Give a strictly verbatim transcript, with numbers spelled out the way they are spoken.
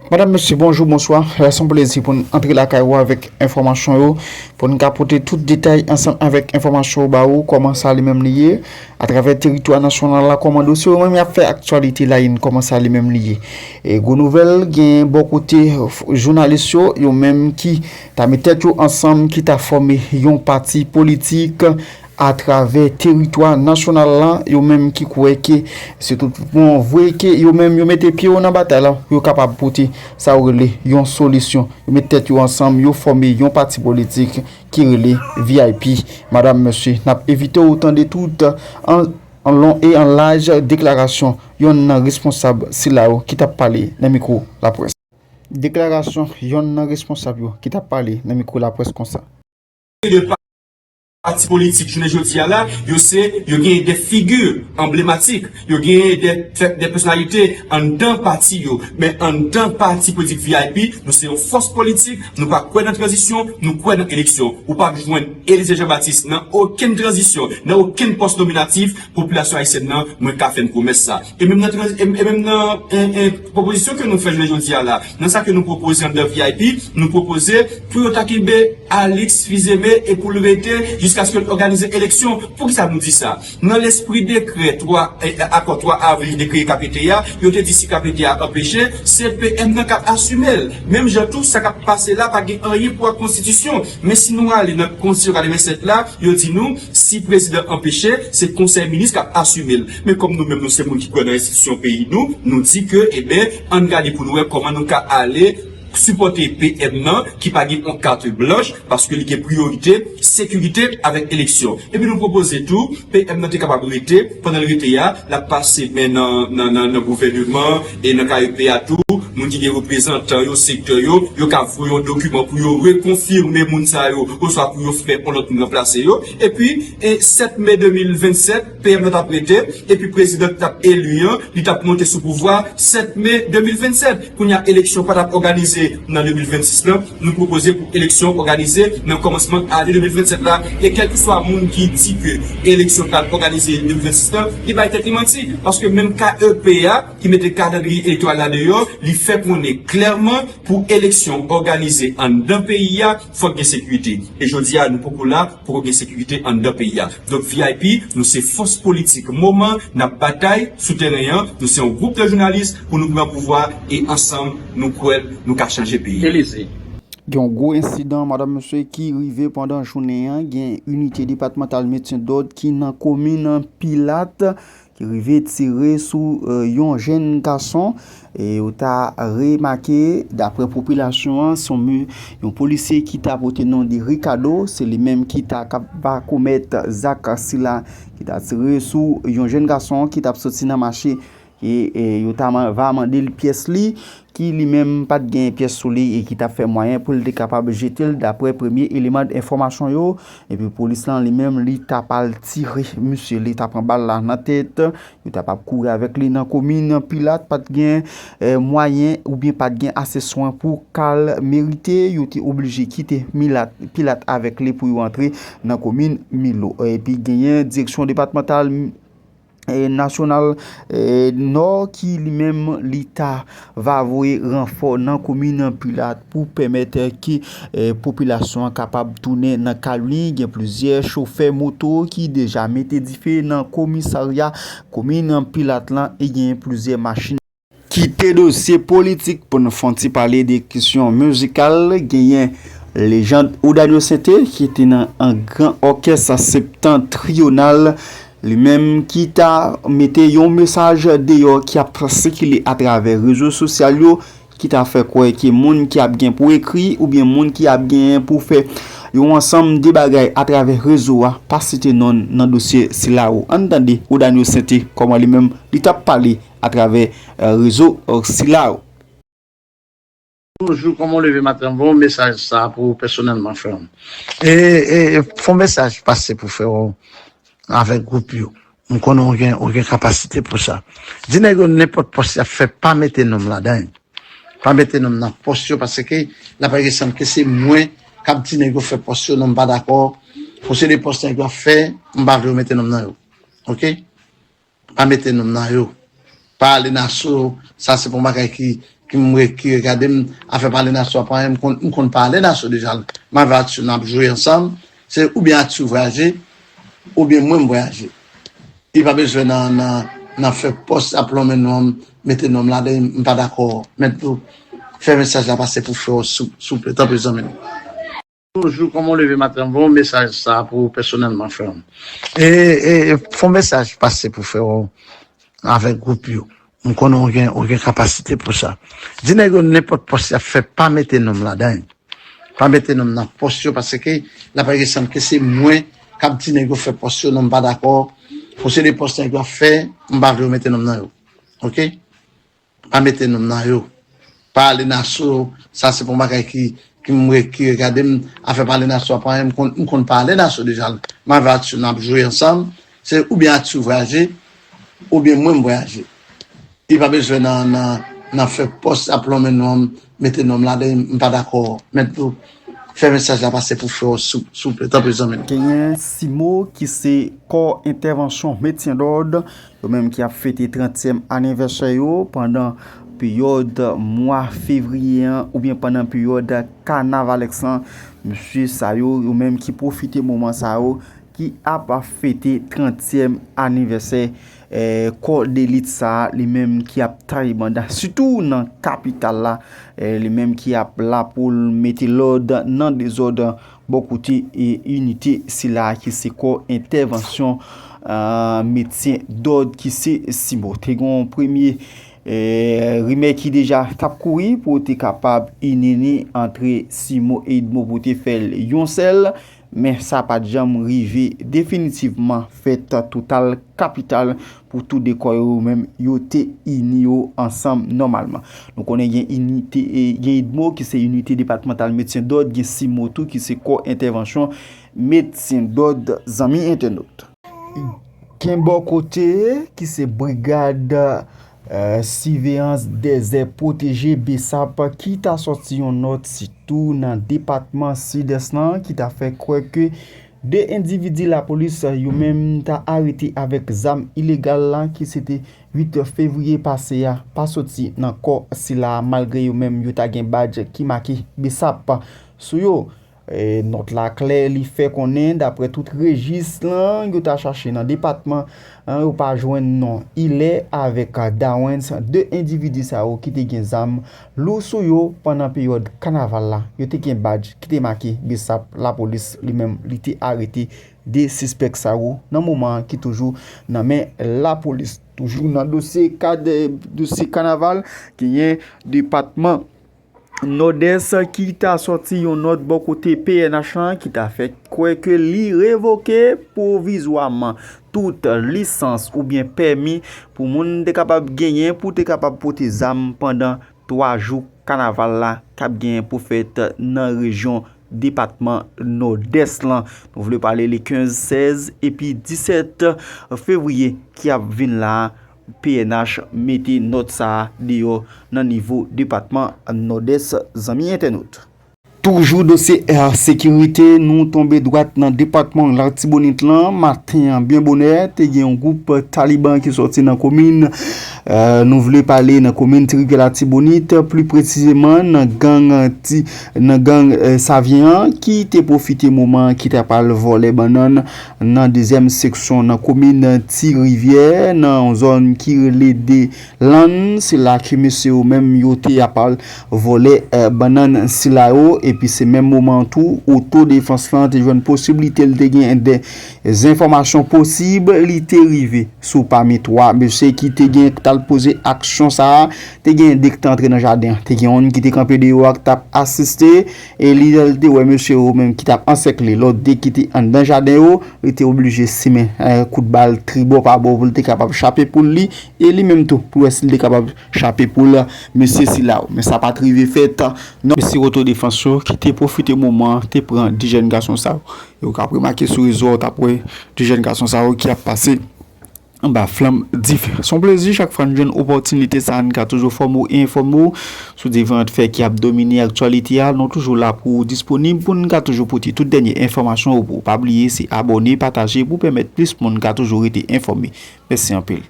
Madam, mesye, bonjou, bonswa. Se yon plezi pou n antre lakay ou avèk enfòmasyon yo, pou n ka pote tout detay ansanm avèk enfòmasyon yo ba ou, kòman sa li menm li ye, atravè teritwa nasyonal la, kòman dosye yo menm y ap fè aktyalite la, kòman sa li menm li ye. E gwo nouvèl, gen bò kote, f-, jounalis yo, yo menm ki ta met tèt yo ansanm, ki ta fòme yon pati politik, atravè teritwa nasyonal la, yo menm ki kwè ke se tout bon vre ke yo menm yo mete pye yo nan batay la pou yo kapab pote sa yo rele yon solisyon. Yo met tèt yo ansanm, yo fòme yon pati politik ki rele V I P. Madam, mesye, n ap envite w tande tout an, an lon e an laj deklarasyon yonn nan responsab sila yo ki t ap pale nan mikwo laprès. Deklarasyon yonn nan responsab yo ki t ap pale nan mikwo laprès konsa. De pati politik jounen jodi a la, yo se, yo gen de figi anblematik, yo gen de, de pèsonalite anndan pati yo. Men anndan pati politik V I P, nou se yon fòs politik, nou pa kwè nan tranzisyon, nou kwè nan eleksyon. Ou p ap jwenn Elysée Jean Baptiste nan okenn tranzisyon, nan okenn pòs nominatif, popilasyon ayisyèn nan, mwen ka fè n pwomès sa. E menm nan, e menm nan pwopozisyon ke nou fè jounen jodi a la, nan sa ke nou pwopoze anndan V I P, nou pwopoze pou yo ta kenbe Alix Fils-Aimé e pou l rete jiskaske l òganize eleksyon. Poukisa nou di sa? Nan lespri dekrè twa, akò twa avril ki te kreye K P T A, yo te di si K P T A anpeche, se P M nan k ap asime l. Menm jan tou, sa k ap pase la pa gen anyen pou ak konstitisyon. Men si nou ale nan konstitisyon katrevennsèt la, yo di nou, si prezidan anpeche, se konsèy minis k ap asime l. Men kòm nou menm nou se moun ki kwè nan enstitisyon peyi nou, nou di ke, eben, ann gade pou nou wè kòman nou ka ale sipòte P M nan ki pa gen yon kat blanch paske li gen priyorite sekirite avèk eleksyon. Epi nou pwopoze tou P M nan te kapab rete, pandan l rete a, l ap pase men nan, nan, nan, nan gouvèneman e nan K E P a tou, moun ki gen reprezantan yo, sektè yo, yo ka voye yon dokiman pou yo rekonfime moun sa yo, oswa pou yo fè yon lòt moun ranplase yo. Epi, e sèt me de mil vennsèt, P M nan t ap rete, epi prezidan ki t ap eli an, li t ap monte sou pouvwa sèt me de mil vennsèt. Kounye a, eleksyon pa t ap òganize nan de mil vennsis lan, nou pwopoze pou eleksyon òganize nan kòmansman ane de mil vennsèt la. E kèlkeswa moun ki di ke eleksyon pral òganize de mil vennsis lan, li bay tèt li manti. Paske menm K E P a, ki mete kalandriye elektoral la deyò, li fè konnen klèman pou eleksyon òganize anndan peyi a, fòk gen sekirite. E jodi a, nou poko la, poko gen sekirite anndan peyi a. Donk, V I P, nou se fòs politik moman, n ap batay sou teren an, nou se yon gwoup de jounalis pou nou pran pouvwa e ansanm, nou kwè, nou ka chanje peyi a. Elize. Gen yon gwo ensidan, madanm, mesye, ki rive pandan jounen an. Gen inite depatmantal mentyen dòd ki nan komin Pilat ki rive tire sou yon jenn gason. E yo ta remake, daprè popilasyon an, se yon, yon polisye ki ta pote non de Ricardo, se li menm ki ta ka va komèt zak sila, ki ta tire sou yon jenn gason ki t ap soti nan mache. E, e yo ta va mande l pyès li, ki li menm pa t gen pyès sou li e ki t ap fè mwayen pou l te kapab jete l, daprè premye eleman enfòmasyon yo. Epi polis lan li menm li t ap al tire misye, li ta pran bal la nan tèt. Yo t ap ap kouri avèk li nan komin Pilat, pa t gen eh, mwayen oubyen pa t gen ase swen pou ka l merite. Yo te oblije kite Milat, Pilat avèk li pou yo antre nan komin Milo. Epi genyen direksyon depatmantal nasyonal nò ki li menm li ta va voye ranfò nan komin Pilat pou pèmèt ke popilasyon an kapab tounen nan kay li. Gen plizyè chofè moto ki deja mete dife nan komisarya komin Pilat lan e gen plizyè machin. Kite dosye politik pou n fè yon ti pale de kesyon mizikal. Genyen lejand Odanio Sainté ki te nan an gran òkès septantriyonal, li menm ki ta mete yon mesaj deyò ki ap sikile atravè rezo sosyal yo, ki ta fè kwè ke moun ki ap gen pou ekri oubyen moun ki ap gen pou fè yon ansanm de bagay atravè rezo a pa site non l nan dosye sila yo. Ann tande Odanio Sainté kòman li menm li t ap pale atravè rezo sila yo. Bonjou, kòman w leve maten an? Voye yon mesaj sa pou ou pèsonèlman, frè m. E, e, e fè yon mesaj pase pou frè w avèk gwoup yo. M konnen w gen, w gen kapasite pou sa. Di nèg yo nenpòt pòs y ap fè, pa mete non m ladan l. Pa mete non m nan pòs yo, paske l ap sanble ke se mwen k ap di nèg yo fè pòs yo, non m pa dakò. Pou se de pòs nèg yo ap fè, m pa vle yo mete non m nan yo. Oke? Pa mete non m nan yo. Pa ale nan aso, sa se pa yon bagay ki, ki m re- ki regade m, afè pale nasyon ap anyen, m konn, m konn pale nasyon deja. M avè Atsu n ap jwe ansanm, se oubyen Atsu vwayaje, oubyen mwen m vwayaje. Li pa bezwen nan, nan, nan fè pòs ap lonmen non m, mete non m ladan, m pa dakò. Mèt Dlo, fè mesaj la pase pou frè w, sou- souple, tanpri zanmi m. Bonjou, kòman w leve maten an? Voye mesaj sa pou ou pèsonèlman, frè m. E, e, e, fè yon mesaj pase pou frè w avèk gwoup yo. M konnen w gen, w gen kapasite pou sa. Di nèg yo nenpòt pòs y ap fè, pa mete non m ladan. Pa mete non m nan pòs yo, paske l ap sanble ke se mwen k ap di nèg yo fè pòs yo, non, m pa dakò. Pou se de pòs nèg yo ap fè, m pa vle yo mete non m nan yo. Oke? Pa mete non m nan yo. Pale nasyon, sa se pa yon bagay ki, ki m re- ki regade m. Afè pale nasyon ap anyen, m konn, m konn pale nasyon deja. M avè Atsu n ap jwe ansanm, se oubyen Atsu vwayaje, oubyen mwen m vwayaje. Li pa bezwen nan, nan, nan fè pòs ap lonmen non m, mete non m ladan, m pa dakò. Mèt Dlo, fè mesaj la pase pou frè w, sou- souple, tanpri zanmi m. Genyen Simo ki se kò entèvansyon metyen dòd, yo menm ki ap fete trantyèm anivèsè yo pandan peryòd mwa fevriye an oubyen pandan peryòd kanavalèks lan. Mesye sa yo, yo menm ki pwofite moman sa yo, ki ap fete trantyèm anivèsè, eh, kò delit sa a, li menm ki ap taye banda, sitou nan kapital la, eh, li menm ki ap la pou l mete lòd nan dezòd bò kote, eh, inite sila a ki se kò entèvansyon, ah, metyen dòd ki se Simo. Te gen yon premye, eh, rimè ki deja t ap kouri pou te kapab ini ni antre Simo Edmo pou te fè l yon sèl, men sa pa t janm rive definitivman fèt total kapital pou tou de kò yo menm yo te ini yo ansanm nòmalman. Nou konnen gen inite, e, gen idmo ki se inite depatmantal metyen dòd, gen simo tou ki se kò entèvansyon metyen dòd, zanmi entènot. Gen bò kote ki se brigad, eh, siveyans dèzè pwoteje, besap, ki ta sòti yon nòt sitou nan depatman Sidès lan ki ta fè kwè ke de endividi lapolis yo menm ta arete avèk zam ilegal la ki se te uit fevriye pase a pa soti nan kò sila a, malgre yo menm yo ta gen badj ki make besap sou yo. E, nòt la klè, li fè konnen, daprè tout rejis lan, yo ta chache nan depatman an, yo pa jwenn non Ilè avèk Dawens, de endividi sa yo ki te gen zam lou sou yo pandan peryòd kanaval la. Yo te gen badj ki te make besap, lapolis li menm li te arete de sispèk sa yo nan moman an ki toujou nan men lapolis. Toujou nan dosye kad, dosye kanaval, genyen depatman Nòdès ki ta sòti yon nòt bò kote P N H lan ki ta fè kwè ke li revoke pwovizwaman tout lisans oubyen pèmi pou moun te kapab genyen pou te kapab pote zam pandan twa jou kanaval la k ap genyen pou fèt nan rejyon depatman Nòdès lan. Nou vle pale le kenz, sèz epi disèt fevriye ki ap vin la a. P N H mete nòt sa a deyò nan nivo depatman Nòdès, zanmi entènot. Toujou dosye ensekirite, nou tonbe dwat nan depatman Latibonit lan. Maten an, byen bonè, te gen yon gwoup taliban ki sòti nan komin, eh, nou vle pale nan komin Ti Rivyè Latibonit, pli presizeman nan gang Ti, nan gang, eh, Savyen an, ki te pwofite moman ki ta pral vòlè bannann nan dezyèm seksyon nan komin Ti Rivyè, nan yon zòn ki rele De Lann. Se la ke mesye yo menm yo te ap al vòlè, eh, bannann sila yo, epi se menm moman an tou, otodefans lan te jwenn posiblite, li te gen de zenfòmasyon posib, li te rive sou pami twa mesye ki te gen, ki t al poze aksyon sa a. Te gen de ki te antre nan jaden an, te gen youn ki te kanpe deyò a, ki t ap asiste, e li, lè l te wè mesye yo menm ki t ap ansèkle lòt de ki te anndan jaden yo, li te oblije simen, eh, kout bal tribò pa bò pou l te kapab chape poul li, e li menm tou, pou wè si l te kapab chape poul mesye sila yo. Men sa pa t rive fèt, non. Mesye otodefans yo ki te pwofite moman an, te pran de jèn gason sa yo. E ou ka ap remake sou rezo a, ou t ap wè de jèn gason sa yo ki ap pase anba flanm dife. Se yon plezi chak fwa n jwenn opòtinite sa a, n ka toujou fòme w e enfòme w sou diferan fè ki ap domine aktyalite a. Nou toujou la pou w disponib pou n ka toujou pote tout dènye enfòmasyon yo pou w. Pa bliye, se abòne, pataje pou pèmèt plis moun ka toujou rete enfòme. Mèsi anpil.